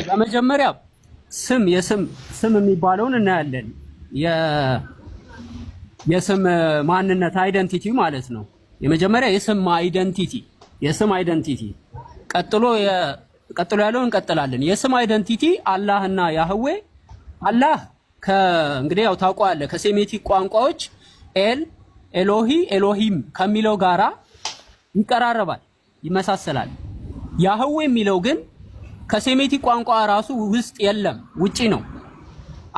በመጀመሪያ ስም፣ የስም ስም የሚባለውን እናያለን። የስም ማንነት identity ማለት ነው። የመጀመሪያ የስም identity፣ የስም identity፣ ቀጥሎ ያለውን እንቀጥላለን። የስም identity አላህና ያህዌ። አላህ እንግዲህ ያው ታውቀዋለህ፣ ከሴሜቲክ ቋንቋዎች ኤል፣ ኤሎሂ፣ ኤሎሂም ከሚለው ጋራ ይቀራረባል፣ ይመሳሰላል። ያህዌ የሚለው ግን ከሴሜቲክ ቋንቋ ራሱ ውስጥ የለም፣ ውጪ ነው።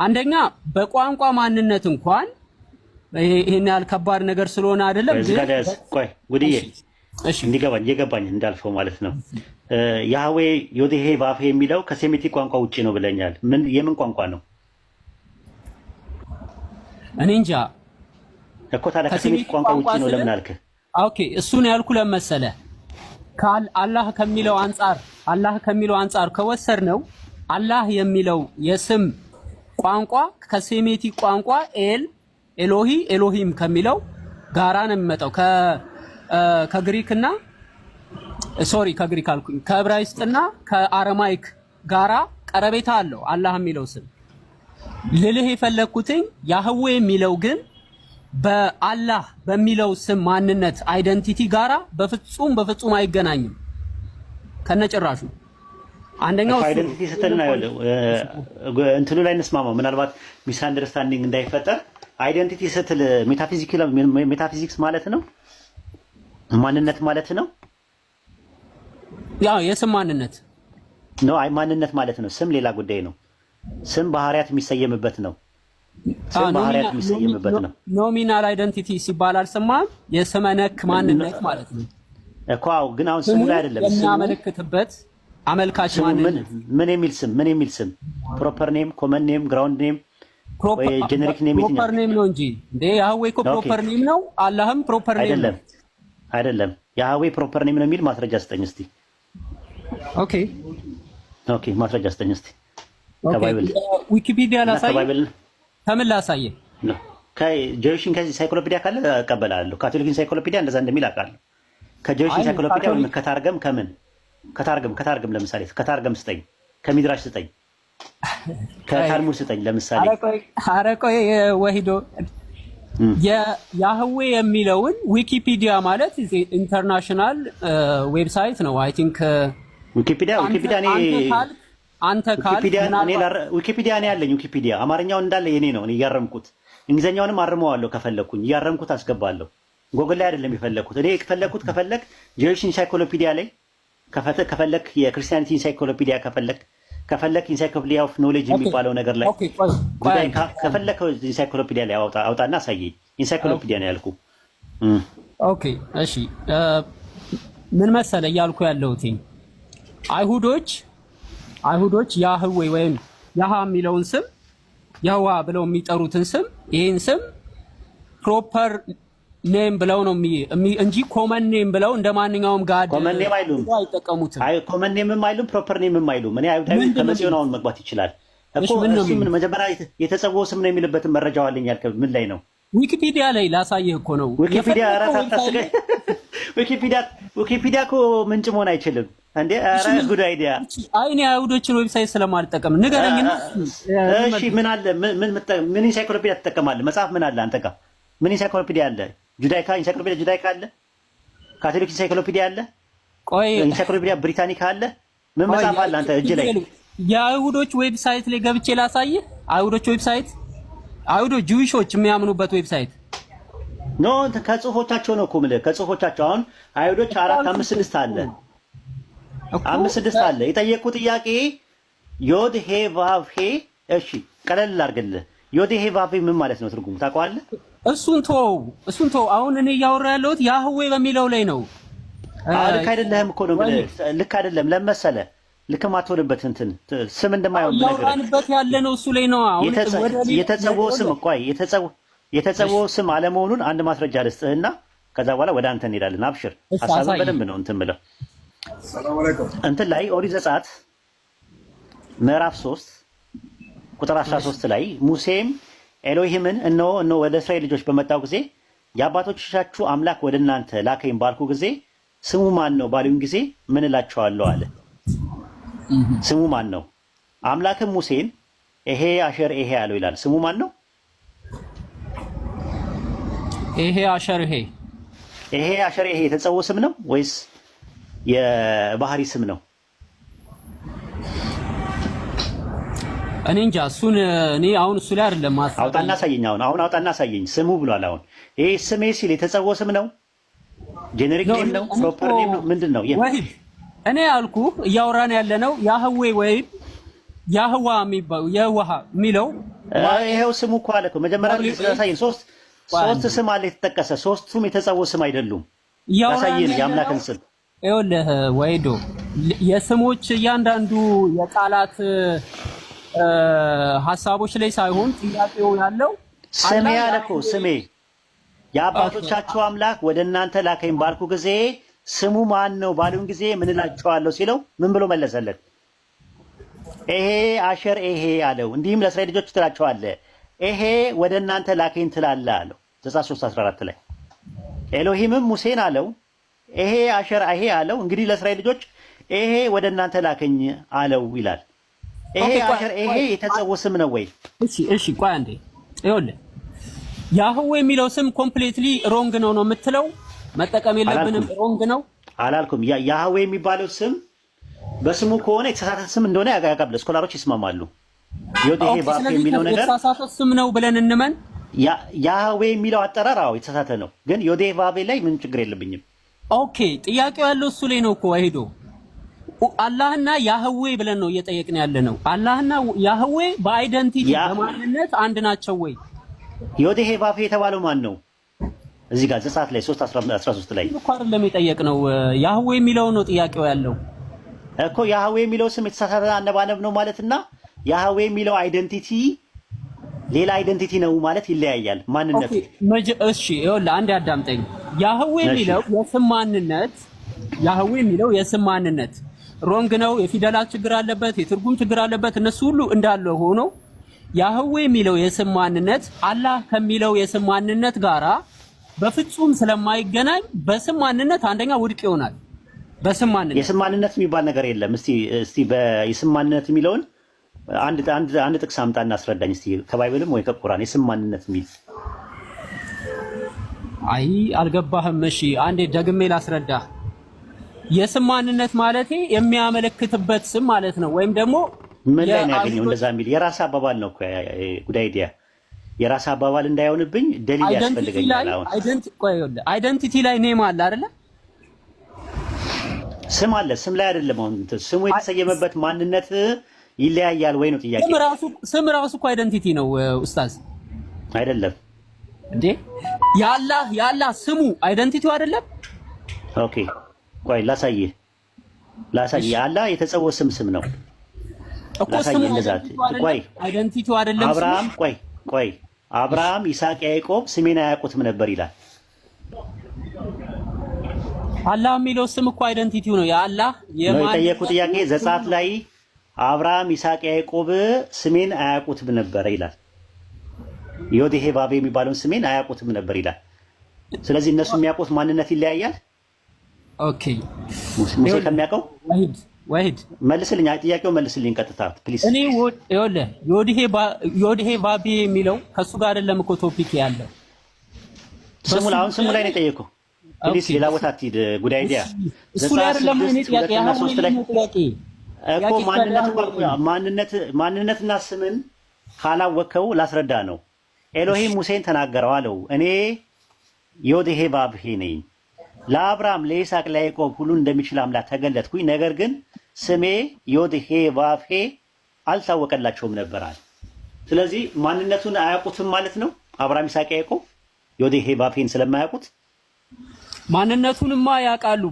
አንደኛ በቋንቋ ማንነት እንኳን ይሄን ያህል ከባድ ነገር ስለሆነ አይደለም። እዚህ ግን ጋር ያዝ። ቆይ ጉድዬ፣ እሺ። እንዲገባኝ እየገባኝ እንዳልፈው ማለት ነው። ያህዌ ዮድሄ ቫፌ የሚለው ከሴሜቲክ ቋንቋ ውጭ ነው ብለኛል። ምን የምን ቋንቋ ነው? እኔ እንጃ። እኮ ታዲያ ከሴሜቲክ ከሴሜቲክ ቋንቋ ቋንቋ ውጭ ነው ስለ ለምን አልክ? Okay፣ እሱን ያልኩ ለመሰለ ካል አላህ ከሚለው አንጻር ከወሰድ ነው አላህ የሚለው የስም ቋንቋ ከሴሜቲክ ቋንቋ ኤል፣ ኤሎሂ፣ ኤሎሂም ከሚለው ጋራ ነው የሚመጣው። ከግሪክ እና፣ sorry፣ ከግሪክ አልኩኝ፣ ከዕብራይስጥና ከአረማይክ ጋራ ቀረቤታ አለው አላህ የሚለው ስም። ልልህ የፈለግኩትኝ ያህዌ የሚለው ግን በአላህ በሚለው ስም ማንነት identity ጋራ በፍጹም በፍጹም አይገናኝም ከነጭራሹ። አንደኛው እሱ ነው። Identity ስትል ነው እንትኑ ላይ እንስማማው። ምናልባት misunderstanding እንዳይፈጠር identity ስትል ሜታፊዚክስ ማለት ነው፣ ማንነት ማለት ነው። ያው የስም ማንነት። No፣ አይ፣ ማንነት ማለት ነው። ስም ሌላ ጉዳይ ነው። ስም ባህሪያት የሚሰየምበት ነው። ስም ባህሪያት የሚሰየምበት ነው። Nominal identity ሲባል አልሰማህም? የስመ ነክ ማንነት ማለት ነው። እኮ አዎ፣ ግን አሁን ስሙ ስሙ ላይ አይደለም። ስሙ የሚያመለክትበት አመልካች ስሙ ምን ማንነት። ምን የሚል ስም? ምን የሚል ስም? Proper name፣ common name፣ ground name ወይ generic name የትኛው? Proper name ነው እንጂ እንዴ፣ ያህዌ እኮ proper name ነው። አላህም proper name ነው። አይደለም፣ አይደለም። ያህዌ proper name ነው የሚል ማስረጃ ስጠኝ እስቲ። Okay። Okay፣ ማስረጃ ስጠኝ እስቲ። Okay። ከ Bible ዊኪፒዲያ እና ላሳየ? ከ Bible። ከምን ላሳየ? ነው ከ Jewish encyclopedia ካለ እቀበላለሁ። Catholic encyclopedia እንደዛ እንደሚል አውቃለሁ። ከ Jewish አይ ኢንሳይክሎፒዲያ ወይም ካቶሊክ ከታርገም፣ ከምን ከታርገም፣ ከታርገም ለምሳሌ ከታርገም ስጠኝ፣ ከሚድራሽ ስጠኝ፣ ከታልሙድ ስጠኝ ለምሳሌ። ኧረ ቆይ፣ ኧረ ቆይ ወሂዶ፣ የያህዌ የሚለውን ዊኪፒዲያ ማለት international website ነው። I think ዊኪፒዲያ አንተ ዊኪፒዲያ እኔ አንተ ካልክ ዊኪፒዲያ እኔ ምናልባት ዊኪፒዲያ እኔ ያለኝ ዊኪፒዲያ አማርኛውን እንዳለ የኔ ነው። እኔ እያረምኩት እንግሊዝኛውንም አርመዋለሁ፣ ከፈለኩኝ እያረምኩት አስገባለሁ። ጎግል ላይ አይደለም የፈለኩት። እኔ የፈለኩት ከፈለክ Jewish encyclopedia ላይ፣ ከፈለክ የ Christianity encyclopedia፣ ከፈለክ encyclopedia of knowledge የሚባለው ነገር ላይ Okay፣ ቆይ ቆይ ጉዳይ አንዴ። ከፈለከው ኢንሳይክሎፒዲያ ላይ አውጣና አሳየኝ። ኢንሳይክሎፒዲያ ነው ያልኩ። Okay፣ እሺ፣ ምን መሰለ እያልኩ ያለሁት፣ አይሁዶች ያህዌ ወይም ያሃ የሚለውን ስም፣ ያህዋ ብለው የሚጠሩትን ስም፣ ይህን ስም proper name ብለው ነው እንጂ common name ብለው እንደ ማንኛውም God common name አይሉም። አይጠቀሙትም። አይ፣ common name ም አይሉም፣ proper name ም አይሉም። እኔ አይሁዳዊ ምንድን ነው ከመጽዮን አሁን የሚሉት? መግባት ይችላል እኮ። እሺ፣ ምን ነው እሱ ምን የሚሉት? መጀመሪያ የተጸውዖ ስም ነው የሚልበትን መረጃው አለኝ ያልከው ምን ላይ ነው? ዊኪፒዲያ ላይ ላሳየህ እኮ ነው። ዊኪፒዲያ ኧረ የፈለከው website አታስቀኝ። ላይ። ዊኪፒዲያ ዊኪፒዲያ እኮ ምንጭ መሆን አይችልም እንዴ! እሺ ኧረ ምን good idea። አይ፣ እኔ አይሁዶችን website ስለማልጠቀም ንገረኝና እሺ፣ ምን አለ? ምን ምን ምን ኢንሳይክሎፒዲያ ትጠቀማለህ? መጽሐፍ ምን አለ አንተ ጋር? ምን ኢንሳይክሎፒዲያ አለ? Judaica፣ Encyclopedia Judaica አለ? Catholic encyclopedia አለ? ቆይ። ኢንሳይክሎፒዲያ ብሪታኒካ አለ? ምን ቆይ መጽሐፍ አለ አንተ እጅ ላይ? የአይሁዶች website ላይ ገብቼ ላሳይህ። አይሁዶች website፣ አይሁዶች Jewish ኦች የሚያምኑበት website። No፣ እንትን ከጽሁፎቻቸው ነው እኮ የምልህ፣ ከጽሁፎቻቸው። አሁን አይሁዶች አራት፣ አምስት፣ ስድስት አለ። እኮ አምስት ስድስት አለ። የጠየቁ ጥያቄ ዮድ ሄ ቫቭ ሄ። እሺ፣ ቀለል ላድርግልህ። ዮድ ሄ ቫቭ ሄ ምን ማለት ነው? ትርጉሙ ታውቀዋለህ? እሱን ተወው፣ እሱን ተወው። አሁን እኔ እያወራ ያለሁት ያህዌ በሚለው ላይ ነው። አዎ፣ ልክ አይደለህም እኮ ነው የምልህ። ልክ አይደለም ለመሰለህ ልክ ማትሆንበት እንትን ስም እንደማይሆን ብነግርህ እያወራንበት ያለ ነው እሱ ላይ ነው። አሁን ወደ ሌላ የተጸውዖ ስም፣ ቆይ፣ የተጸውዖ ስም አለመሆኑን አንድ ማስረጃ ልስጥህና ከዛ በኋላ ወደ አንተ እንሄዳለን። አብሽር፣ እሺ፣ ሀሳብን አሳየኝ። በደንብ ነው እንትን ብለው ሰላም አለይኩም። እንትን ላይ ኦሪት ዘጸአት ምዕራፍ 3 ቁጥር 13 ላይ ሙሴም ኤሎሂምን እነሆ እነሆ ወደ እስራኤል ልጆች በመጣው ጊዜ የአባቶቻችሁ አምላክ ወደ እናንተ ላከኝ ባልኩ ጊዜ ስሙ ማን ነው ባሉኝ ጊዜ ምን እላቸዋለሁ አለ። ስሙ ማን ነው? አምላክም ሙሴን אהיה אשר אהיה አለው ይላል። ስሙ ማን ነው? אהיה אשר אהיה። אהיה אשר אהיה የተጸውዖ ስም ነው ወይስ የባህሪ ስም ነው? እኔ እንጃ እሱን። እኔ አሁን እሱ ላይ አይደለም። አውጣና አሳየኝ። አሁን አውጣና አሳየኝ። ስሙ ብሏል። አሁን ይሄ ስሜ ሲል የተጸውዖ ስም ነው? Generic name ነው? Proper name ነው? ምንድን ነው? እኔ ያልኩ እያወራን ያለ ነው ያህዌ ወይም ያህዋ የሚባለው የህዋ የሚለው ይሄው ስሙ እኮ አለ እኮ መጀመሪያ አሳየን። ሶስት ስም አለ የተጠቀሰ፣ ሶስቱም የተጸውዖ ስም አይደሉም። ያሳየን የአምላክን ስም። ይኸውልህ ወይዶ የስሞች እያንዳንዱ የቃላት ሀሳቦች ላይ ሳይሆን ጥያቄው ያለው ስሜ አለ እኮ። ስሜ የአባቶቻችሁ አምላክ ወደ እናንተ ላከኝ ባልኩ ጊዜ ስሙ ማን ነው ባሉን ጊዜ ምን እላቸዋለሁ ሲለው ምን ብሎ መለሰለት? אהיה אשר אהיה አለው። እንዲህም ለእስራኤል ልጆች ትላቸዋለህ אהיה ወደ እናንተ ላከኝ ትላለህ አለው። ዘጸአት 3:14 ላይ ኤሎሂምም ሙሴን አለው אהיה אשר אהיה አለው። እንግዲህ ለእስራኤል ልጆች אהיה ወደ እናንተ ላከኝ አለው ይላል። אהיה אשר אהיה የተጸውዖ ስም ነው ወይ? እሺ እሺ፣ ቆይ አንዴ። ይኸውልህ ያህዌ የሚለው ስም completely wrong ነው ነው የምትለው? መጠቀም የለብንም wrong ነው አላልኩም። ያህዌ የሚባለው ስም በስሙ ከሆነ የተሳሳተ ስም እንደሆነ ያቀብል scholar ኦች ይስማማሉ። ዮዴሄ ባፍ የሚለው ነገር የተሳሳተ ስም ነው ብለን እንመን። ያህዌ የሚለው አጠራር አዎ የተሳሳተ ነው፣ ግን ዮዴሄ ባቤ ላይ ምንም ችግር የለብኝም። Okay፣ ጥያቄው ያለው እሱ ላይ ነው እኮ ሄዶ አላህና ያህዌ ብለን ነው እየጠየቅን ያለ ነው። አላህና ያህዌ በ identity በማንነት አንድ ናቸው ወይ? ዮዴሄ ባፌ የተባለው ማን ነው? እዚህ ጋር ዘጸአት ላይ 3:13 ላይ እኮ አይደለም የጠየቅነው፣ ያህዌ የሚለው ነው ጥያቄው ያለው እኮ። ያህዌ የሚለው ስም የተሳሳተ አነባነብ ነው ማለትና ያህዌ የሚለው identity ሌላ identity ነው ማለት ይለያያል ማንነቱ። እሺ ይኸውልህ አንዴ አዳምጠኝ። ያህዌ የሚለው የስም ማንነት፣ ያህዌ የሚለው የስም ማንነት wrong ነው፣ የፊደላት ችግር አለበት፣ የትርጉም ችግር አለበት። እነሱ ሁሉ እንዳለ ሆኖ ያህዌ የሚለው የስም ማንነት አላህ ከሚለው የስም ማንነት ጋራ በፍጹም ስለማይገናኝ በስም ማንነት አንደኛ ውድቅ ይሆናል። በስም ማንነት የስም ማንነት የሚባል ነገር የለም። እስቲ የስም ማንነት የሚለውን አንድ ጥቅስ አምጣና አስረዳኝ እስቲ ከ Bible ም ወይ ከቁርአን የስም ማንነት የሚል። አይ አልገባህም። እሺ አንዴ ደግሜ ላስረዳህ። የስም ማንነት ማለቴ የሚያመለክትበት ስም ማለት ነው። ወይም ደግሞ ምን ላይ ነው ያገኘው እንደዛ የሚል? የራስ አባባል ነው እኮ good idea። የራስ አባባል እንዳይሆንብኝ ደሊል ያስፈልገኛል። አሁን identity ላይ name አለ አይደለ? ስም አለ። ስም ላይ አይደለም። አሁን ስሙ የተሰየመበት ማንነት ይለያያል ወይ ነው ጥያቄ። ስም ራሱ እኮ identity ነው ኡስታዝ። አይደለም እንዴ? ያላህ ስሙ identity ው አይደለም? Okay ቆይ ላሳይህ ላሳይህ። አላህ የተጸውዖ ስም ነው እኮ ስሙ። ቆይ identity ው አይደለም። አብርሃም ቆይ ቆይ አብርሃም፣ ይስሐቅ፣ ያዕቆብ ስሜን አያውቁትም ነበር ይላል። አላህ የሚለው ስም እኮ identity ው ነው የአላህ። የጠየኩህ ጥያቄ ዘጸአት ላይ አብርሃም፣ ይስሐቅ፣ ያዕቆብ ስሜን አያውቁትም ነበር ይላል። ዮዴሄ ባቤ የሚባለውን ስሜን አያውቁትም ነበር ይላል። ስለዚህ እነሱ የሚያውቁት ማንነት ይለያያል። Okay ሙሴ ከሚያውቀው ወሂድ ወሂድ መልስልኝ፣ ጥያቄው መልስልኝ ቀጥታ please። እኔ ይኸውልህ ዮድሄ ባቤ የሚለው ከሱ ጋር አይደለም እኮ topic ያለው። ስሙ አሁን ስሙ ላይ ነው የጠየኩህ። Please ሌላ ቦታ አትሂድ። Good idea። እሱ ላይ አይደለም እኔ ጥያቄ ጥያቄ እኮ ማንነት ማንነትና ስምን ካላወቅከው ላስረዳ ነው። ኤሎሂም ሙሴን ተናገረው አለው፣ እኔ ዮድሄ ባብሄ ነኝ ለአብርሃም ለይስሐቅ ለያዕቆብ ሁሉን እንደሚችል አምላክ ተገለጥኩኝ፣ ነገር ግን ስሜ ዮድሄ ባብሄ አልታወቀላቸውም ነበር አለ። ስለዚህ ማንነቱን አያውቁትም ማለት ነው። አብርሃም ይስሐቅ ያዕቆብ ዮድሄ ባብሄን ስለማያውቁት ማንነቱንማ ያውቃሉ።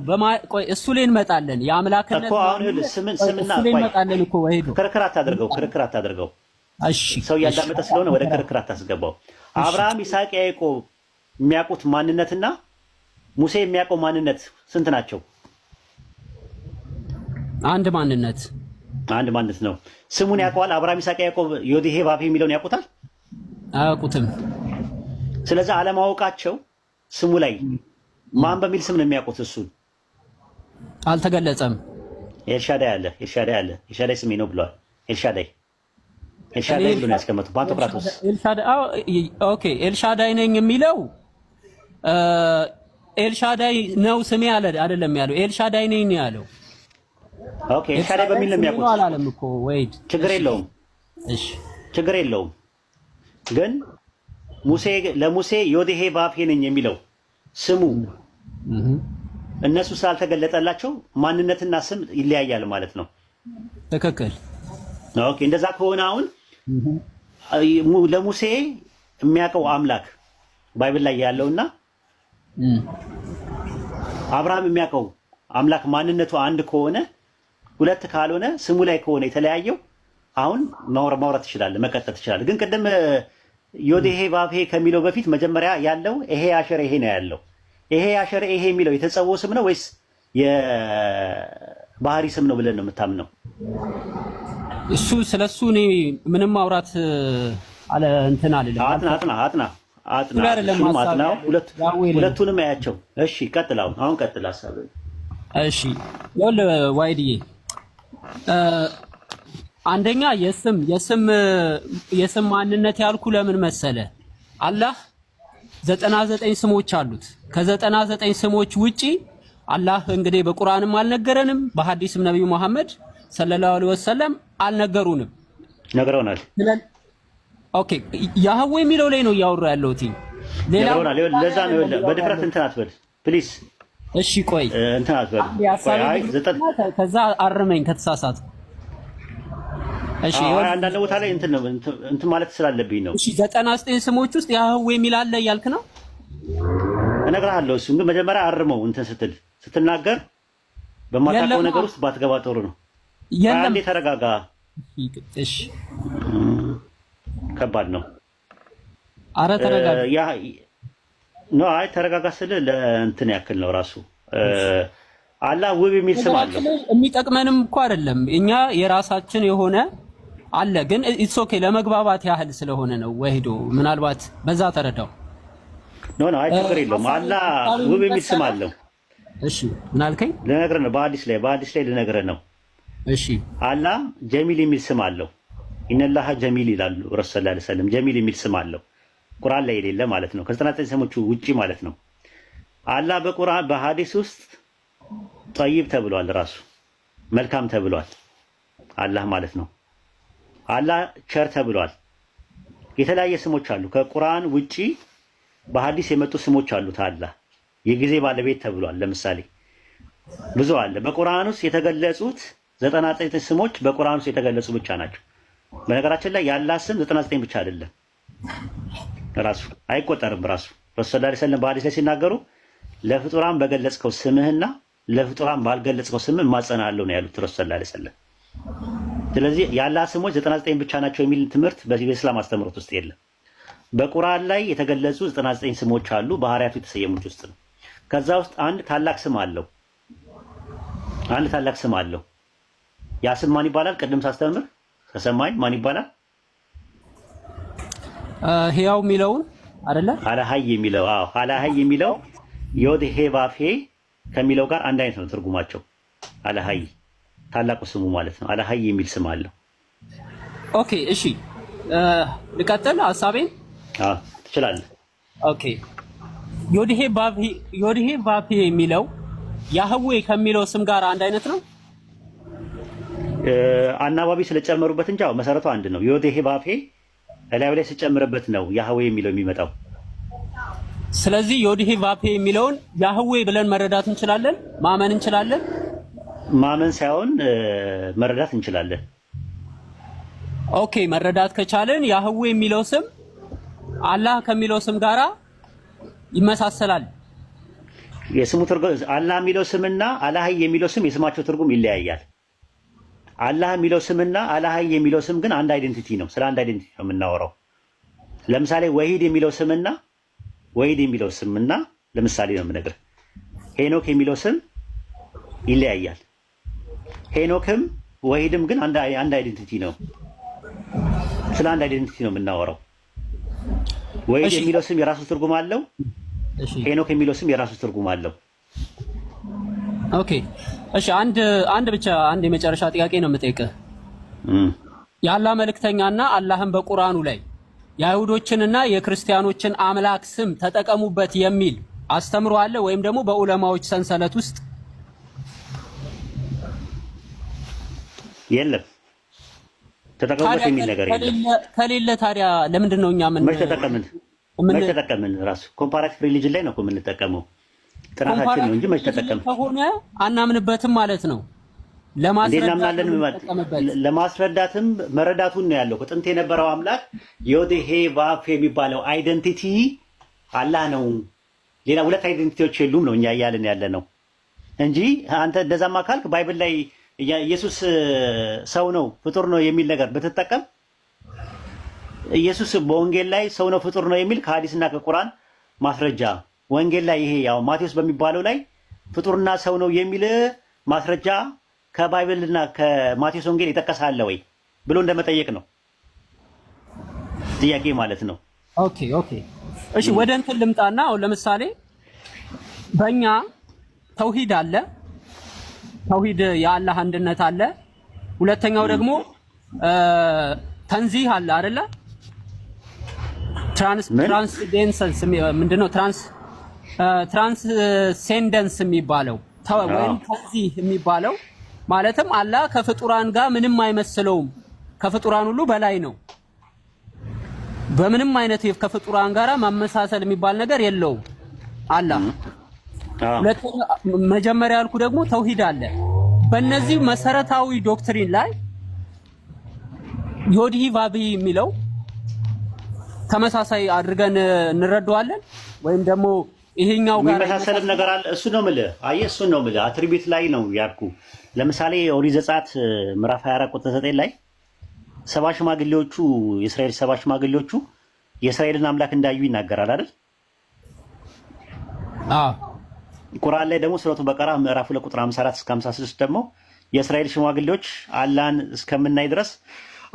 ቆይ እሱ ላይ እንመጣለን። የአምላክነት እኮ አሁን ይኸውልህ ስምን ስምና እሱ ላይ እንመጣለን እኮ ወይዶ ክርክር አታድርገው፣ ክርክር አታድርገው። እሺ ሰው እያዳመጠ ስለሆነ ወደ ክርክር አታስገባው። አብርሃም ይስሐቅ ያዕቆብ የሚያውቁት ማንነትና ሙሴ የሚያውቀው ማንነት ስንት ናቸው? አንድ ማንነት፣ አንድ ማንነት ነው። ስሙን ያውቀዋል። አብርሃም ይስሐቅ ያዕቆብ ዮዲሄ ባፌ የሚለውን ያውቁታል? አያውቁትም። ስለዚህ አለማወቃቸው ስሙ ላይ ማን በሚል ስም ነው የሚያውቁት? እሱን አልተገለጸም። ኤልሻዳይ አለ፣ ኤልሻዳይ አለ፣ ኤልሻዳይ ስሜ ነው ብለዋል። ኤልሻዳይ ኤልሻዳይ ብሎ ነው ያስቀመጠው ፓንቶክራቶስ። Okay፣ ኤልሻዳይ ነኝ የሚለው ኤልሻዳይ ነው ስሜ አለ አይደለም ያለው፣ ኤልሻዳይ ነኝ ነው ያለው። Okay፣ ኤልሻዳይ በሚል ነው የሚያውቁት። አላለም እኮ ወይድ። ችግር የለውም። እሺ፣ ችግር የለውም። ግን ሙሴ ለሙሴ ዮድሄ ቫፍሄ ነኝ የሚለው ስሙ እነሱ ስላልተገለጠላቸው ማንነትና ስም ይለያያል ማለት ነው። ትክክል። Okay፣ እንደዛ ከሆነ አሁን ለሙሴ የሚያውቀው አምላክ Bible ላይ ያለውና አብርሃም የሚያውቀው አምላክ ማንነቱ አንድ ከሆነ፣ ሁለት ካልሆነ፣ ስሙ ላይ ከሆነ የተለያየው አሁን ማውራት ትችላለህ፣ መቀጠል ትችላለህ። ግን ቅድም ዮድሄ ቫፍሄ ከሚለው በፊት መጀመሪያ ያለው אהיה אשר אהיה ነው ያለው። אהיה אשר אהיה የሚለው የተጸውዖ ስም ነው ወይስ የባህሪ ስም ነው ብለን ነው የምታምነው? እሱ ስለሱ እኔ ምንም ማውራት አለ እንትን አልልም። አጥና አጥና አጥና አጥና አጥና፣ ሁለቱንም አያቸው። እሺ ቀጥል፣ አሁን አሁን ቀጥል ሀሳብህን። እሺ ይኸውልህ ዋይድዬ፣ አንደኛ የስም የስም የስም ማንነት ያልኩ ለምን መሰለ፣ አላህ 99 ስሞች አሉት። ከ99 ስሞች ውጪ አላህ እንግዲህ በቁርአንም አልነገረንም፣ በሐዲስም ነብዩ መሐመድ ሰለላሁ ዐለይሂ ወሰለም አልነገሩንም። ነግረውናል። Okay፣ ያህዌ የሚለው ላይ ነው እያወራ ያለሁት። ነግረውናል። ለዛ ነው በድፍረት እንትን አትበል please። እሺ ቆይ እንትን አትበል፣ ከዛ አርመኝ ከተሳሳትኩ። እሺ አንዳንድ ቦታ ላይ እንትን ነው እንትን ማለት ስላለብኝ ነው። እሺ 99 ስሞች ውስጥ ያህዌ የሚል አለ እያልክ ነው? እነግርሃለሁ። እሱን ግን መጀመሪያ አርመው። እንትን ስትል ስትናገር በማታውቀው ነገር ውስጥ ባትገባ ጥሩ ነው። የለም፣ አንዴ ተረጋጋ። እሺ ከባድ ነው። አረ ተረጋጋ። ያ no አይ ተረጋጋ ስልህ ለእንትን ያክል ነው ራሱ። አላህ ውብ የሚል ስም አለው። የሚጠቅመንም እኮ አይደለም፣ እኛ የራሳችን የሆነ አለ። ግን it's okay፣ ለመግባባት ያህል ስለሆነ ነው። ወሂዶ ምናልባት በዛ ተረዳው። No no አይ ችግር የለውም። አላህ ውብ የሚል ስም አለው። እሺ ምን አልከኝ? ልነግርህ ነው። በሐዲስ ላይ ልነግርህ ነው። እሺ አላህ ጀሚል የሚል ስም አለው። ኢነላሃ ጀሚል ይላሉ ረሱል ሰለላሁ ዐለይሂ ወሰለም። ጀሚል የሚል ስም አለው ቁርአን ላይ የሌለ ማለት ነው። ከ99 ስሞቹ ውጪ ማለት ነው። አላህ በቁርአን በሐዲስ ውስጥ ጠይብ ተብሏል። ራሱ መልካም ተብሏል። አላህ ማለት ነው። አላህ ቸር ተብሏል። የተለያየ ስሞች አሉ። ከቁርአን ውጪ በሐዲስ የመጡ ስሞች አሉት። አላህ የጊዜ ባለቤት ተብሏል። ለምሳሌ ብዙ አለ። በቁርአን ውስጥ የተገለጹት 99 ስሞች በቁርአን ውስጥ የተገለጹ ብቻ ናቸው። በነገራችን ላይ የአላህ ስም 99 ብቻ አይደለም፣ ራሱ አይቆጠርም። ራሱ ረሱል ሰለላሁ ዐለይሂ ወሰለም በሐዲስ ላይ ሲናገሩ ለፍጡራን በገለጽከው ስምህና ለፍጡራን ባልገለጽከው ስምህ እማጸናለሁ ነው ያሉት ረሱል ሰለላሁ ዐለይሂ ወሰለም። ስለዚህ የአላህ ስሞች 99 ብቻ ናቸው የሚል ትምህርት በዚህ በእስላም አስተምህሮት ውስጥ የለም። በቁርአን ላይ የተገለጹ 99 ስሞች አሉ፣ ባህሪያቱ የተሰየሙት ውስጥ ነው። ከዛ ውስጥ አንድ ታላቅ ስም አለው። አንድ ታላቅ ስም አለው። ያ ስም ማን ይባላል? ቅድም ሳስተምር ከሰማኝ ማን ይባላል? ህያው የሚለውን አይደለ? አለሀይ የሚለው አዎ፣ አለሀይ የሚለው ዮድ ሄ ቫፍ ሄ ከሚለው ጋር አንድ አይነት ነው ትርጉማቸው። አለሀይ ታላቁ ስሙ ማለት ነው። አለሀይ የሚል ስም አለው። Okay፣ እሺ፣ ልቀጥል ሀሳቤን። አዎ ትችላለህ። Okay፣ ዮድሄ ቫፍሄ የሚለው ያህዌ ከሚለው ስም ጋር አንድ አይነት ነው። አናባቢ ስለጨመሩበት እንጂ አዎ መሰረቱ አንድ ነው። ዮድሄ ቫፍሄ እላዩ ላይ ስጨምርበት ነው ያህዌ የሚለው የሚመጣው። ስለዚህ ዮድሄ ቫፍሄ የሚለውን ያህዌ ብለን መረዳት እንችላለን፣ ማመን እንችላለን። ማመን ሳይሆን መረዳት እንችላለን። Okay፣ መረዳት ከቻልን ያህዌ የሚለው ስም አላህ ከሚለው ስም ጋራ ይመሳሰላል። የስሙ ትርጉም አላህ የሚለው ስምና አላህ የሚለው ስም የስማቸው ትርጉም ይለያያል። አላህ የሚለው ስምና አላህ የሚለው ስም ግን አንድ identity ነው። ስለ አንድ identity ነው የምናወራው። ለምሳሌ ወሂድ የሚለው ስምና ለምሳሌ ነው የምነግርህ፣ ሄኖክ የሚለው ስም ይለያያል። ሄኖክም ወሂድም ግን አንድ identity ነው። ስለ አንድ identity ነው የምናወራው። ወሂድ የሚለው ስም የራሱ ትርጉም አለው። ሄኖክ የሚለው ስም የራሱ ትርጉም አለው። Okay እሺ፣ አንድ አንድ ብቻ አንድ የመጨረሻ ጥያቄ ነው የምጠይቅህ። የአላህ መልእክተኛና አላህን በቁርአኑ ላይ የአይሁዶችንና የክርስቲያኖችን አምላክ ስም ተጠቀሙበት የሚል አስተምሮ አለ ወይም ደግሞ በዑለማዎች ሰንሰለት ውስጥ? የለም፣ ተጠቀሙበት የሚል ነገር የለም። ከሌለ ታዲያ ለምንድን ነው እኛ ምን መች ተጠቀምን? መች ተጠቀምን? ራሱ comparative religion ላይ ነው እኮ የምንጠቀመው፣ ጥናታችን ነው እንጂ መች ተጠቀምን? ከሆነ አናምንበትም ማለት ነው። ለማስረዳት ለማስረዳትም መረዳቱን ነው ያለው። ጥንት የነበረው አምላክ ዮድሄ ቫፌ የሚባለው identity አላህ ነው። ሌላ ሁለት identity ዎች የሉም ነው እኛ እያልን ያለ ነው እንጂ አንተ እንደዛማ ካልክ Bible ላይ ኢየሱስ ሰው ነው ፍጡር ነው የሚል ነገር ብትጠቀም፣ ኢየሱስ በወንጌል ላይ ሰው ነው ፍጡር ነው የሚል ከሐዲስና ከቁርአን ማስረጃ፣ ወንጌል ላይ ይሄ ያው ማቴዎስ በሚባለው ላይ ፍጡርና ሰው ነው የሚል ማስረጃ ከ Bible ና ከማቴዎስ ወንጌል የጠቀሰ አለ ወይ ብሎ እንደመጠየቅ ነው ጥያቄ ማለት ነው። Okay፣ እሺ፣ ወደ እንትን ልምጣና አሁን ለምሳሌ በእኛ ተውሂድ አለ። ተውሂድ የአላህ አንድነት አለ። ሁለተኛው ደግሞ ተንዚህ አለ አይደለ? Transcendence ምንድነው? Transcendence የሚባለው ወይም ተንዚህ የሚባለው፣ ማለትም አላህ ከፍጡራን ጋር ምንም አይመስለውም፣ ከፍጡራን ሁሉ በላይ ነው። በምንም አይነት ከፍጡራን ጋር ማመሳሰል የሚባል ነገር የለውም አላህ። ሁለተኛ መጀመሪያ ያልኩ ደግሞ ተውሂድ አለ። በእነዚህ መሰረታዊ doctrine ላይ ዮድሂ ቫቢ የሚለው ተመሳሳይ አድርገን እንረዳዋለን ወይም ደግሞ ይሄኛው ጋር የሚመሳሰልም ነገር አለ። እሱ ነው የምልህ። አየህ፣ እሱ ነው የምልህ። Attribute ላይ ነው ያልኩ። ለምሳሌ ኦሪት ዘጸአት ምዕራፍ 24 ቁጥር 9 ላይ 70 ሽማግሌዎቹ፣ የእስራኤል 70 ሽማግሌዎቹ የእስራኤልን አምላክ እንዳዩ ይናገራል አይደል? አዎ። ቁርአን ላይ ደግሞ ሱረቱ በቀራ ምዕራፍ 2 ቁጥር 54 እስከ 56 ደግሞ የእስራኤል ሽማግሌዎች አላህን እስከምናይ ድረስ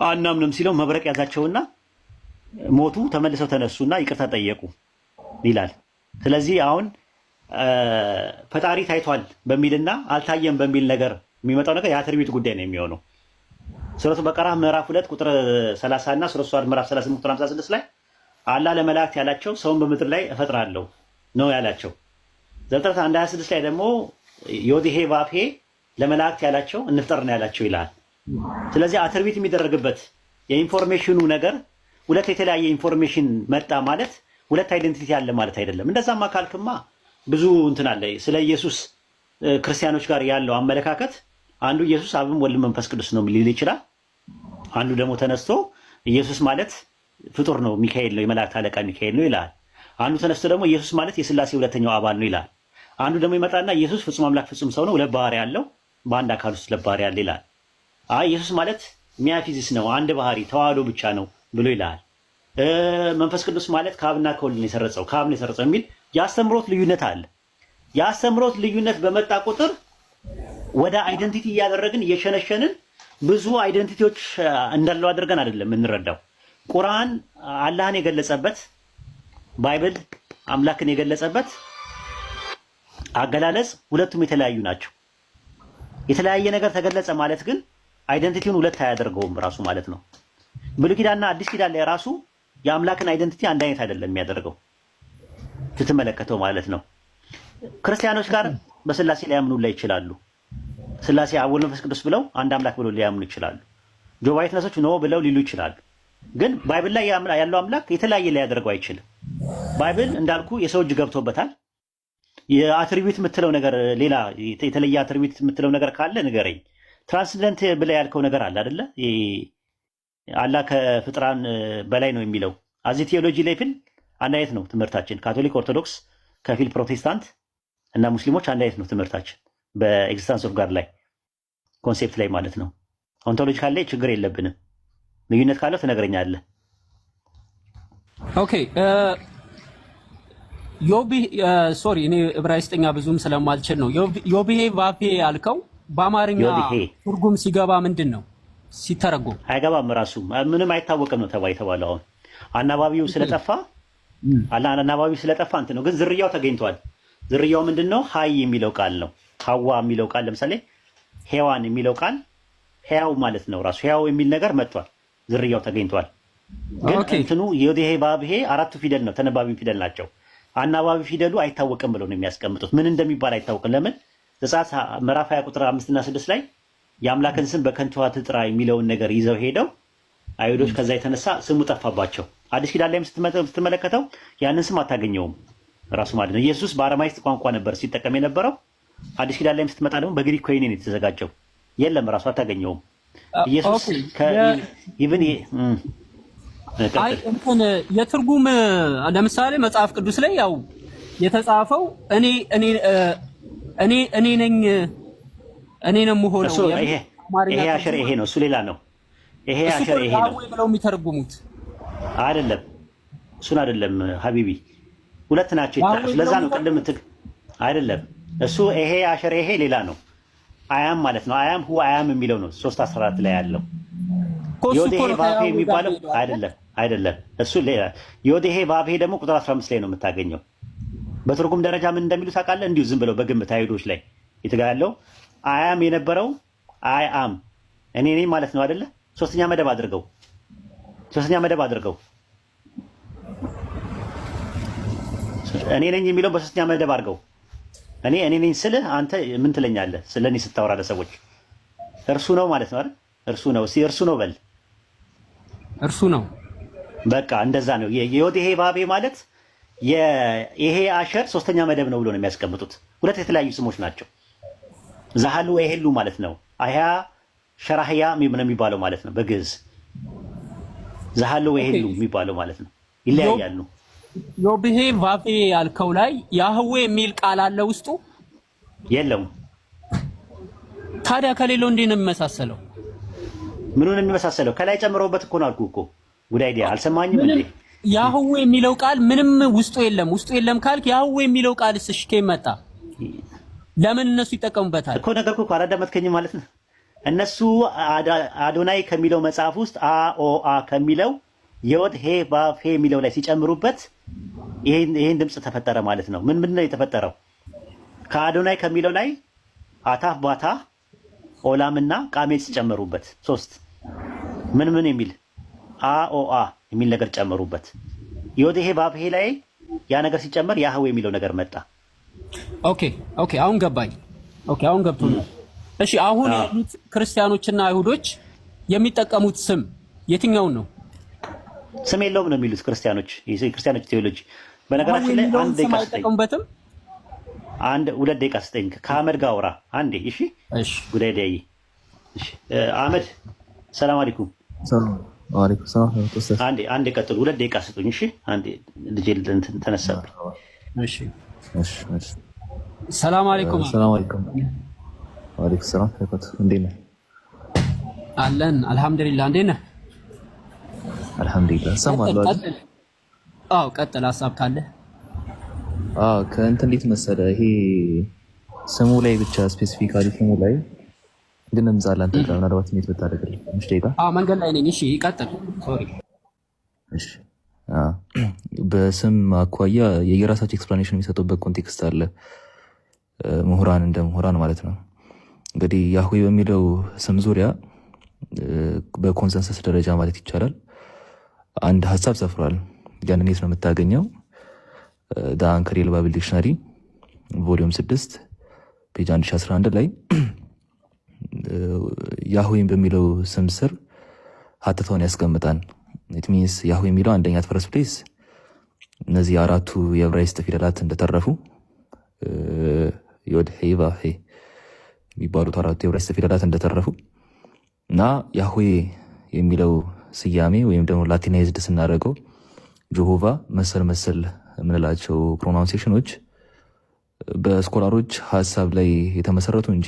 አናምንም ሲለው መብረቅ ያዛቸውና ሞቱ። ተመልሰው ተነሱና ይቅርታ ጠየቁ ይላል። ስለዚህ አሁን ፈጣሪ ታይቷል በሚልና አልታየም በሚል ነገር የሚመጣው ነገር የ attribute ጉዳይ ነው የሚሆነው። ሱረቱ በቀራ ምዕራፍ 2 ቁጥር 30 እና ሱረቱ ሷድ ምዕራፍ 38 ቁጥር 56 ላይ አላህ ለመላእክት ያላቸው ሰውን በምድር ላይ እፈጥራለሁ ነው ያላቸው። ዘፍጥረት 1:26 ላይ ደግሞ ዮድሄ ቫፌ ለመላእክት ያላቸው እንፍጠር ነው ያላቸው ይላል። ስለዚህ attribute የሚደረግበት የ information ኑ ነገር ሁለት የተለያየ information መጣ ማለት ሁለት identity አለ ማለት አይደለም። እንደዛማ ካልክማ ብዙ እንትን አለ። ስለ ኢየሱስ ክርስቲያኖች ጋር ያለው አመለካከት አንዱ ኢየሱስ አብም ወልድ መንፈስ ቅዱስ ነው ሊል ይችላል። አንዱ ደግሞ ተነስቶ ኢየሱስ ማለት ፍጡር ነው፣ ሚካኤል ነው፣ የመላእክት አለቃ ሚካኤል ነው ይላል። አንዱ ተነስቶ ደግሞ ኢየሱስ ማለት የስላሴ ሁለተኛው አባል ነው ይላል። አንዱ ደግሞ ይመጣና ኢየሱስ ፍጹም አምላክ ፍጹም ሰው ነው፣ ሁለት ባህሪ ያለው፣ በአንድ አካል ውስጥ ሁለት ባህሪ ያለ ይላል። አይ ኢየሱስ ማለት ሚያፊዚስ ነው፣ አንድ ባህሪ ተዋህዶ ብቻ ነው ብሎ ይላል። መንፈስ ቅዱስ ማለት ከአብና ከወልድ ነው የሰረጸው፣ ከአብ ነው የሰረጸው የሚል የአስተምሮት ልዩነት አለ። የአስተምሮት ልዩነት በመጣ ቁጥር ወደ identity እያደረግን እየሸነሸንን ብዙ identity ዎች እንዳለው አድርገን አይደለም የምንረዳው። ቁርአን አላህን የገለጸበት፣ Bible አምላክን የገለጸበት አገላለጽ ሁለቱም የተለያዩ ናቸው። የተለያየ ነገር ተገለጸ ማለት ግን identity ውን ሁለት አያደርገውም ራሱ ማለት ነው። ብሉይ ኪዳንና አዲስ ኪዳን ላይ ራሱ የአምላክን identity አንድ አይነት አይደለም የሚያደርገው ስትመለከተው ማለት ነው። ክርስቲያኖች ጋር በስላሴ ሊያምኑ ላይ ይችላሉ። ስላሴ አብ ወልድ መንፈስ ቅዱስ ብለው አንድ አምላክ ብለው ሊያምኑ ይችላሉ። Jehovah Witness ኦች no ብለው ሊሉ ይችላሉ። ግን Bible ላይ ያለው አምላክ የተለያየ ሊያደርገው አይችልም። Bible እንዳልኩ የሰው እጅ ገብቶበታል። የ attribute የምትለው ነገር፣ ሌላ የተለየ attribute የምትለው ነገር ካለ ንገረኝ። Transcendent ብለህ ያልከው ነገር አለ አይደለ? አላህ ከፍጥራን በላይ ነው የሚለው as a theology level አንድ አይነት ነው ትምህርታችን። ካቶሊክ፣ ኦርቶዶክስ፣ ከፊል ፕሮቴስታንት እና ሙስሊሞች አንድ አይነት ነው ትምህርታችን በ existence of God ላይ፣ concept ላይ ማለት ነው። Ontological ላይ ችግር የለብንም። ልዩነት ካለው ትነግረኛለህ። Okay፣ ዮቢ፣ sorry፣ እኔ ዕብራይስጥኛ ብዙም ስለማልችል ነው። ዮብሄ ቫፌ ያልከው በአማርኛ ትርጉም ሲገባ ምንድን ነው ሲተረጎም? አይገባም። ራሱ ምንም አይታወቅም ነው የተባለው። አሁን አናባቢው ስለጠፋ እንትን ነው፣ ግን ዝርያው ተገኝቷል። ዝርያው ምንድን ነው? ሀይ የሚለው ቃል ነው። ሀዋ የሚለው ቃል፣ ለምሳሌ ሔዋን የሚለው ቃል ሕያው ማለት ነው። ራሱ ሕያው የሚል ነገር መጥቷል። ዝርያው ተገኝቷል። ግን እንትኑ ዮድሄ ቫብሄ አራቱ ፊደል ነው፣ ተነባቢ ፊደል ናቸው። አናባቢ ፊደሉ አይታወቅም ብለው ነው የሚያስቀምጡት። ምን እንደሚባል አይታወቅም። ለምን ዘጸአት ምዕራፍ 20 ቁጥር 5 እና 6 ላይ የአምላክን ስም በከንቱ አትጥራ የሚለውን ነገር ይዘው ሄደው አይሁዶች ከዛ የተነሳ ስሙ ጠፋባቸው። አዲስ ኪዳን ላይም ስትመለከተው ያንን ስም አታገኘውም ራሱ ማለት ነው። ኢየሱስ በአረማይስጥ ቋንቋ ነበር ሲጠቀም የነበረው። አዲስ ኪዳን ላይም ስትመጣ ደግሞ በግሪክ ኮይኔ ነው የተዘጋጀው። የለም ራሱ አታገኘውም። ኢየሱስ even አይ እንትን የትርጉም ለምሳሌ መጽሐፍ ቅዱስ ላይ ያው የተጻፈው እኔ እኔ እኔ እኔ ነኝ እኔ ነው የምሆነው። ይሄ አሸር ይሄ ነው፣ እሱ ሌላ ነው። ይሄ አሸር ይሄ ነው ብለው የሚተረጉሙት አይደለም፣ እሱን አይደለም حبيبي፣ ሁለት ናቸው የተጠቀሱ። ለዛ ነው ቅድም አይደለም እሱ ይሄ አሸር ይሄ ሌላ ነው። I am ማለት ነው። I am who I am የሚለው ነው 3:14 ላይ ያለው። ዮዴሄ ቫብሄ የሚባለው አይደለም፣ አይደለም እሱ ሌላ። ዮዴሄ ቫብሄ ደግሞ ቁጥር 15 ላይ ነው የምታገኘው። በትርጉም ደረጃ ምን እንደሚሉ ታውቃለህ? እንዲሁ ዝም ብለው በግምት አይሁዶች ላይ የተጋለው I am የነበረው I am እኔ ነኝ ማለት ነው አይደለ? ሶስተኛ መደብ አድርገው፣ ሶስተኛ መደብ አድርገው እኔ ነኝ የሚለው በሶስተኛ መደብ አድርገው። እኔ እኔ ነኝ ስልህ አንተ ምን ትለኛለህ? ስለ እኔ ስታወራ ለሰዎች እርሱ ነው ማለት ነው አይደል? እርሱ ነው። እስኪ እርሱ ነው በል። እርሱ ነው። በቃ እንደዛ ነው። የዮድሄ ቫቤ ማለት ይሄ አሸር ሶስተኛ መደብ ነው ብሎ ነው የሚያስቀምጡት። ሁለት የተለያዩ ስሞች ናቸው። ዛሃሉ ኤሄሉ ማለት ነው። አያ ሸራህያ ነው የሚባለው ማለት ነው በግዕዝ ዛሃሉ ኤሄሉ የሚባለው ማለት ነው። ይለያያሉ። ዮብሄ ቫፌ ያልከው ላይ ያህዌ የሚል ቃል አለ ውስጡ? የለውም። ታዲያ ከሌለው እንዴት ነው የሚመሳሰለው? ምኑን የሚመሳሰለው? ከላይ ጨምረውበት እኮ ነው አልኩህ እኮ። Good idea አልሰማኝም እንዴ? ያህዌ የሚለው ቃል ምንም ውስጡ የለም። ውስጡ የለም ካልክ ያህዌ የሚለው ቃልስ እሺ ከየት መጣ? ለምን እነሱ ይጠቀሙበታል? እኮ ነገርኩህ እኮ አላዳመጥከኝም ማለት ነው። እነሱ አዶናይ ከሚለው መጽሐፍ ውስጥ አ ኦ አ ከሚለው የወድ ሄ ባፍ ሄ የሚለው ላይ ሲጨምሩበት ይሄን ድምፅ ተፈጠረ ማለት ነው። ምን ምንድን ነው የተፈጠረው? ከአዶናይ ከሚለው ላይ አታፍ ባታ ኦላምና ቃሜጽ ጨመሩበት። ሶስት ምን ምን የሚል አ ኦ አ የሚል ነገር ጨመሩበት። ዮድ ሄ ባፍ ሄ ላይ ያ ነገር ሲጨመር ያህዌ የሚለው ነገር መጣ። Okay okay፣ አሁን ገባኝ። Okay አሁን ገብቶኛል። እሺ አሁን ያሉት ክርስቲያኖችና አይሁዶች የሚጠቀሙት ስም የትኛውን ነው? ስም የለውም ነው የሚሉት ክርስቲያኖች፣ የክርስቲያኖች ቴዎሎጂ። በነገራችን ላይ አንድ ደቂቃ ስጠኝ፣ አንድ ሁለት ደቂቃ ስጠኝ፣ ከአህመድ ጋር አውራ አንዴ። እሺ እሺ፣ ጉዳይ ዳይ። እሺ አህመድ፣ ሰላም አለይኩም። ወአለይኩም ሰላም። አንዴ አንዴ ቀጥሉ፣ ሁለት ደቂቃ ስጡኝ። እሺ አንዴ፣ ልጄ እንትን ተነሳብኝ። እሺ እሺ እሺ። ሰላም አለይኩም። ሰላም አለይኩም። ወአለይኩም ሰላም። እንዴት ነህ? አለን አልሐምዱሊላህ። እንዴት ነህ? አልሐምዱሊላህ። እሰማለሁ። አዎ ቀጥል፣ ሀሳብ ካለ። አዎ ከእንትን እንዴት መሰለህ፣ ይሄ ስሙ ላይ ብቻ specifically ስሙ ላይ ግን እምጻለሁ አንተ ጋር ምናልባት mute ብታደርግልኝ ትንሽ ደቂቃ። አዎ መንገድ ላይ ነኝ። እሺ ይቀጥል። Sorry። እሺ በስም አኳያ የየራሳቸው explanation የሚሰጡበት context አለ። ምሁራን እንደ ምሁራን ማለት ነው። እንግዲህ ያህዌ በሚለው ስም ዙሪያ በ consensus ደረጃ ማለት ይቻላል አንድ ሀሳብ ሰፍሯል። ያንን የት ነው የምታገኘው? The Anchor Bible Dictionary volume 6 page 1011 ላይ ያህዌን በሚለው ስም ስር ሀተታውን ያስቀምጣል። It means ያህዌ የሚለው አንደኛ first place እነዚህ አራቱ የዕብራይስጥ ፊደላት እንደተረፉ፣ ዮድ ሄ ቫ ሄ የሚባሉት አራቱ የዕብራይስጥ ፊደላት እንደተረፉ እና ያህዌ የሚለው ስያሜ ወይም ደግሞ Latinized ስናደርገው ጆሆቫ መሰል መሰል የምንላቸው pronunciation ኖች በ scholar ኦች ሀሳብ ላይ የተመሰረቱ እንጂ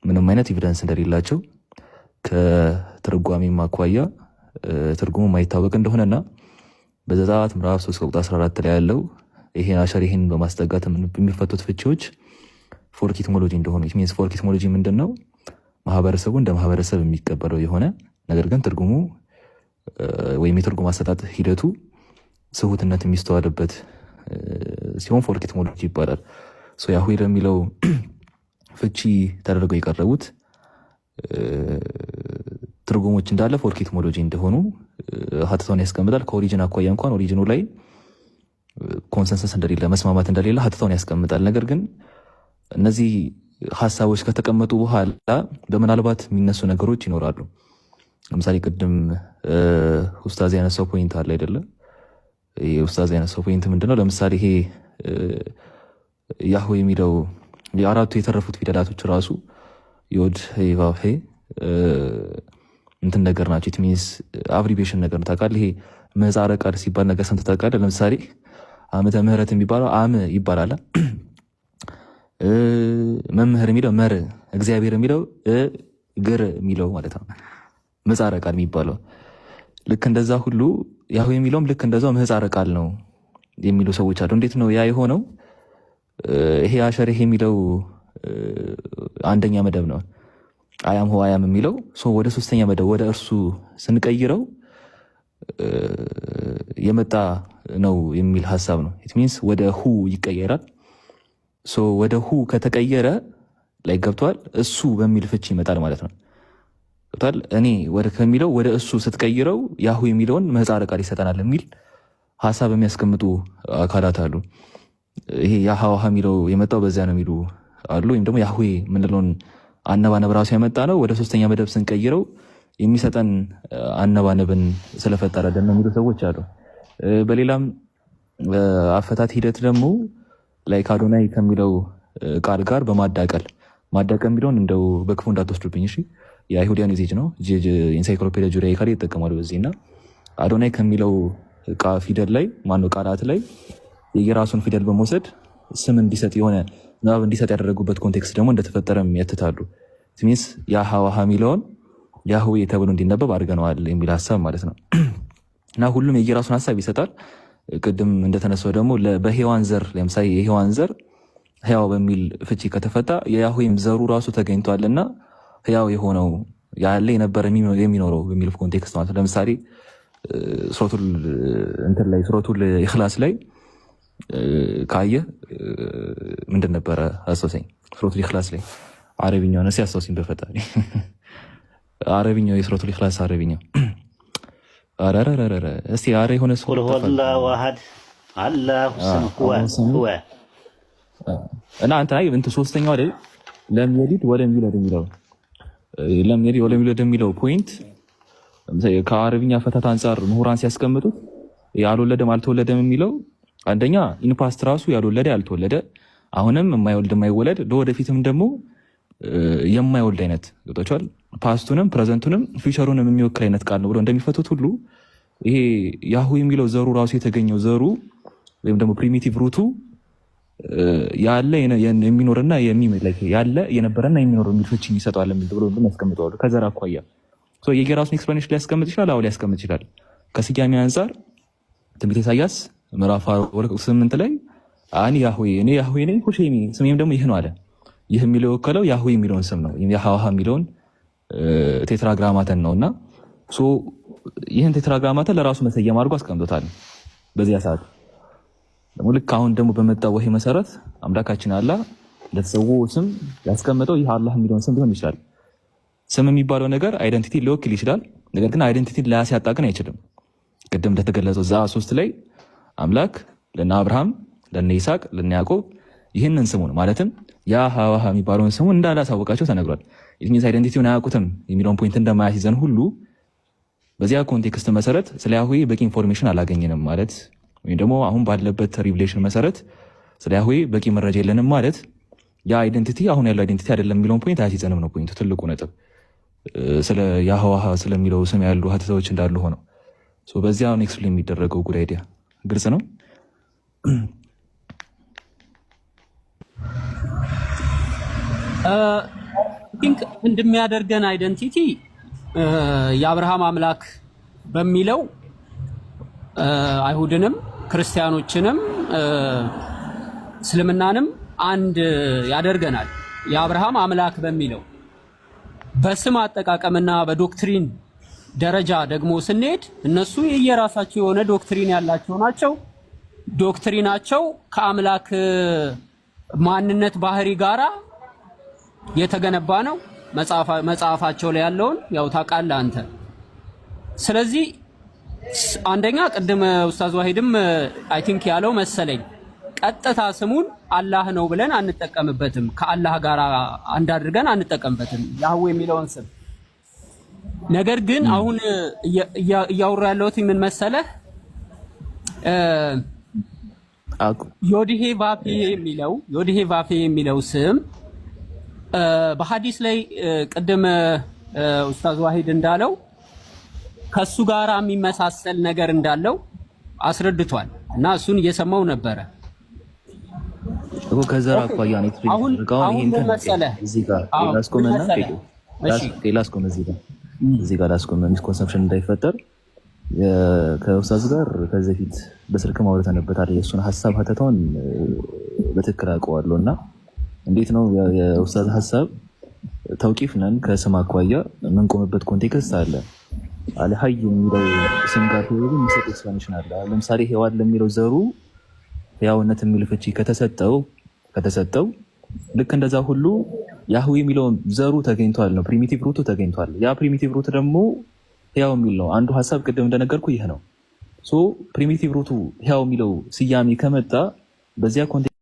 ምንም አይነት evidence እንደሌላቸው፣ ከትርጓሜም አኳያ ትርጉሙ የማይታወቅ እንደሆነና በዘጸአት ምዕራፍ 3 ቁጥር 14 ላይ ያለው ይሄን አሸር ይሄን በማስጠጋት የሚፈቱት ፍቺዎች folk etymology እንደሆኑ። Means folk etymology ምንድን ነው? ማህበረሰቡ እንደ ማህበረሰብ የሚቀበለው የሆነ ነገር ግን ትርጉሙ ወይም የትርጉም አሰጣጥ ሂደቱ ስሁትነት የሚስተዋልበት ሲሆን folk etymology ይባላል። ያህዌ ለሚለው ፍቺ ተደርገው የቀረቡት ትርጉሞች እንዳለ folk etymology እንደሆኑ ሀተታውን ያስቀምጣል። ከ origin አኳያ እንኳን origin ኑ ላይ consensus እንደሌለ፣ መስማማት እንደሌለ ሀተታውን ያስቀምጣል። ነገር ግን እነዚህ ሀሳቦች ከተቀመጡ በኋላ በምናልባት የሚነሱ ነገሮች ይኖራሉ። ለምሳሌ ቅድም ኡስታዝ ያነሳው point አለ አይደለም? ኡስታዝ ያነሳው point ምንድነው? ለምሳሌ ይሄ ያህዌ የሚለው የአራቱ የተረፉት ፊደላቶች ራሱ ዮድ ሄ ቫቭ ሄ እንትን ነገር ናቸው። It means abbreviation ነገር ነው። ታውቃለህ? ይሄ ምህጻረ ቃል ሲባል ነገር ሰምተህ ታውቃለህ? ለምሳሌ ዓመተ ምህረት የሚባለው አም ይባላል። መምህር የሚለው መር፣ እግዚአብሔር የሚለው ግር የሚለው ማለት ነው። ምህጻረ ቃል የሚባለው ልክ እንደዛ ሁሉ ያህዌ የሚለውም ልክ እንደዛው ምህጻረ ቃል ነው የሚሉ ሰዎች አሉ። እንዴት ነው ያ የሆነው? ይሄ አሸር ይሄ የሚለው አንደኛ መደብ ነው። I am who I am የሚለው ወደ ሶስተኛ መደብ ወደ እርሱ ስንቀይረው የመጣ ነው የሚል ሀሳብ ነው። It means ወደ who ይቀየራል። ወደ who ከተቀየረ ላይ ገብቷል፣ እሱ በሚል ፍቺ ይመጣል ማለት ነው። ገብቷል። እኔ ወደ ከሚለው ወደ እሱ ስትቀይረው ያሁ የሚለውን ምህጻረ ቃል ይሰጠናል የሚል ሀሳብ የሚያስቀምጡ አካላት አሉ። ይሄ ያህዋህ የሚለው የመጣው በዚያ ነው የሚሉ አሉ። ወይም ደግሞ ያህዌ የምንለውን አነባነብ ራሱ ያመጣ ነው ወደ ሶስተኛ መደብ ስንቀይረው የሚሰጠን አነባነብን ስለፈጠረልን ነው የሚሉ ሰዎች አሉ። በሌላም አፈታት ሂደት ደግሞ ላይ ከአዶናይ ከሚለው ቃል ጋር በማዳቀል፣ ማዳቀል የሚለውን እንደው በክፉ እንዳትወስዱብኝ እሺ። የአይሁዲያን usage ነው። Encyclopedia Judaica ላይ ይጠቀማሉ በዚህ። እና አዶናይ ከሚለው ፊደል ላይ፣ ማነው ቃላት ላይ የየራሱን ፊደል በመውሰድ ስም እንዲሰጥ፣ የሆነ ንባብ እንዲሰጥ ያደረጉበት context ደግሞ እንደተፈጠረም ያትታሉ። Means ያህዋህ የሚለውን ያህዌ ተብሎ እንዲነበብ አድርገነዋል የሚል ሀሳብ ማለት ነው። እና ሁሉም የየራሱን ሀሳብ ይሰጣል። ቅድም እንደተነሳው ደግሞ በሔዋን ዘር፣ ለምሳሌ የሔዋን ዘር ህያው በሚል ፍቺ ከተፈታ የያህዌም ዘሩ ራሱ ተገኝቷልና ህያው የሆነው፣ ያለ፣ የነበረ፣ የሚኖረው በሚል context ማለት ነው። ለምሳሌ ሱረቱል እንትን ላይ፣ ሱረቱል ኢኽላስ ላይ ካየ ምንድን ነበረ? አስታውሰኝ። ሱረቱል ኢኽላስ ላይ አረብኛው ነው፣ አስታውሰኝ በፈጣሪ። አረብኛው፣ የሱረቱል ኢኽላስ አረብኛው፣ አረረረረ እስቲ አረ የሆነ ሰው። قل هو الله أحد الله الصمد هو እና አንተ አይ እንትን ሶስተኛው አይደል لم يلد ولم يولد የሚለው፣ لم يلد ولم يولد የሚለው point ከአረብኛ አፈታት አንጻር ምሁራን ሲያስቀምጡት ያልወለደም አልተወለደም የሚለው አንደኛ in past ራሱ ያልወለደ ያልተወለደ፣ አሁንም የማይወልድ የማይወለድ፣ ለወደፊትም ደግሞ የማይወልድ አይነት፣ ገብቷቸዋል። Past ኡንም present ኡንም future ኡንም የሚወክል አይነት ቃል ነው ብሎ እንደሚፈቱት ሁሉ ይሄ ያሁ የሚለው ዘሩ ራሱ የተገኘው ዘሩ ወይም ደግሞ primitive root ኡ ያለ፣ የሚኖርና፣ ያለ፣ የነበረና የሚኖር የሚል ፍቺ ይሰጠዋል የሚል ብሎ ያስቀምጠዋሉ። ከዘር አኳያ የየራሱን explanation ሊያስቀምጥ ይችላል። አዎ ሊያስቀምጥ ይችላል። ከስያሜ አንጻር ትንቢተ ኢሳያስ ምዕራፍ 8 ላይ أنا ያህዌ፣ እኔ ያህዌ ነኝ፣ הוא שמי፣ ስሜም ደግሞ ይህ ነው አለ። ይህ የሚለው የወከለው ያህዌ የሚለውን ስም ነው። ያህዋህ የሚለውን tetragrammaton ነው እና ይህን tetragrammaton ለራሱ መሰየም አድርጎ አስቀምጦታል። በዚያ ሰዓት ደግሞ ልክ አሁን ደግሞ በመጣው ወሂ መሰረት አምላካችን አላህ ለተሰው ስም ያስቀመጠው ይህ አላህ የሚለውን ስም ሊሆን ይችላል። ስም የሚባለው ነገር identity ሊወክል ይችላል። ነገር ግን identity ሊያስያጣ ግን አይችልም። ቅድም እንደተገለጸው ዘጸአት 3 ላይ አምላክ ለነ አብርሃም፣ ለነ ይስሐቅ፣ ለነ ያዕቆብ ይህንን ስሙን ማለትም ያህዋህ የሚባለውን ስሙን እንዳላሳወቃቸው ተነግሯል። It means identity ውን አያውቁትም የሚለውን point እንደማያስይዘን ሁሉ በዚያ context መሰረት ስለ ያህዌ በቂ information አላገኘንም ማለት ወይም ደግሞ አሁን ባለበት revelation መሰረት ስለ ያህዌ በቂ መረጃ የለንም ማለት ያ identity አሁን ያለው identity አይደለም የሚለውን point አያስይዘንም ነው point ኡ፣ ትልቁ ነጥብ። ስለ ያህዋህ ስለሚለው ስም ያሉ ሀተታዎች እንዳሉ ሆነው በዚያ explain የሚደረገው good idea ግልጽ ነው። Think እንደሚያደርገን identity የአብርሃም አምላክ በሚለው አይሁድንም ክርስቲያኖችንም እስልምናንም አንድ ያደርገናል። የአብርሃም አምላክ በሚለው በስም አጠቃቀምና በ doctrine ደረጃ ደግሞ ስንሄድ እነሱ የየራሳቸው የሆነ doctrine ያላቸው ናቸው። Doctrine ኣቸው ከአምላክ ማንነት ባህሪ ጋራ የተገነባ ነው። መጽሐፋቸው ላይ ያለውን ያው ታውቃለህ አንተ። ስለዚህ አንደኛ ቅድም ኡስታዝ ዋሂድም I think ያለው መሰለኝ፣ ቀጥታ ስሙን አላህ ነው ብለን አንጠቀምበትም። ከአላህ ጋር አንድ አድርገን አንጠቀምበትም ያህዌ የሚለውን ስም። ነገር ግን አሁን እያወራ ያለሁት ምን መሰለህ፣ ዮድሄ ቫፌ የሚለው፣ ዮድሄ ቫፌ የሚለው ስም በሐዲስ ላይ ቅድም ኡስታዝ ዋሂድ እንዳለው ከሱ ጋር የሚመሳሰል ነገር እንዳለው አስረድቷል እና እሱን እየሰማው ነበረ። እኮ ከዘር አኳያ ነው የተደረገው። አሁን ምን መሰለህ፣ እዚህ ጋር ላስቆምና፣ ላስቆም፣ እዚህ ጋር ላስቆም፣ misconception እንዳይፈጠር። ከኡስታዝ ጋር ከዚህ በፊት በስልክ አውርተንበታል። የእሱን ሀሳብ ሀተታውን በትክክል አውቀዋለሁ። እና እንዴት ነው የኡስታዝ ሀሳብ? ተውቂፍ ነን፣ ከስም አኳያ የምንቆምበት context አለ። አልሀይ የሚለው ስም ጋር ተያይዞ የሚሰጥ explanation አለ። ለምሳሌ ሔዋን ለሚለው ዘሩ ህያውነት የሚል ፍቺ ከተሰጠው ልክ እንደዛ ሁሉ ያህዌ የሚለውን ዘሩ ተገኝቷል ነው፣ primitive root ኡ ተገኝቷል። ያ primitive root ደግሞ ህያው የሚል ነው። አንዱ ሀሳብ ቅድም እንደነገርኩ ይህ ነው። So primitive root ኡ ህያው የሚለው ስያሜ ከመጣ በዚያ context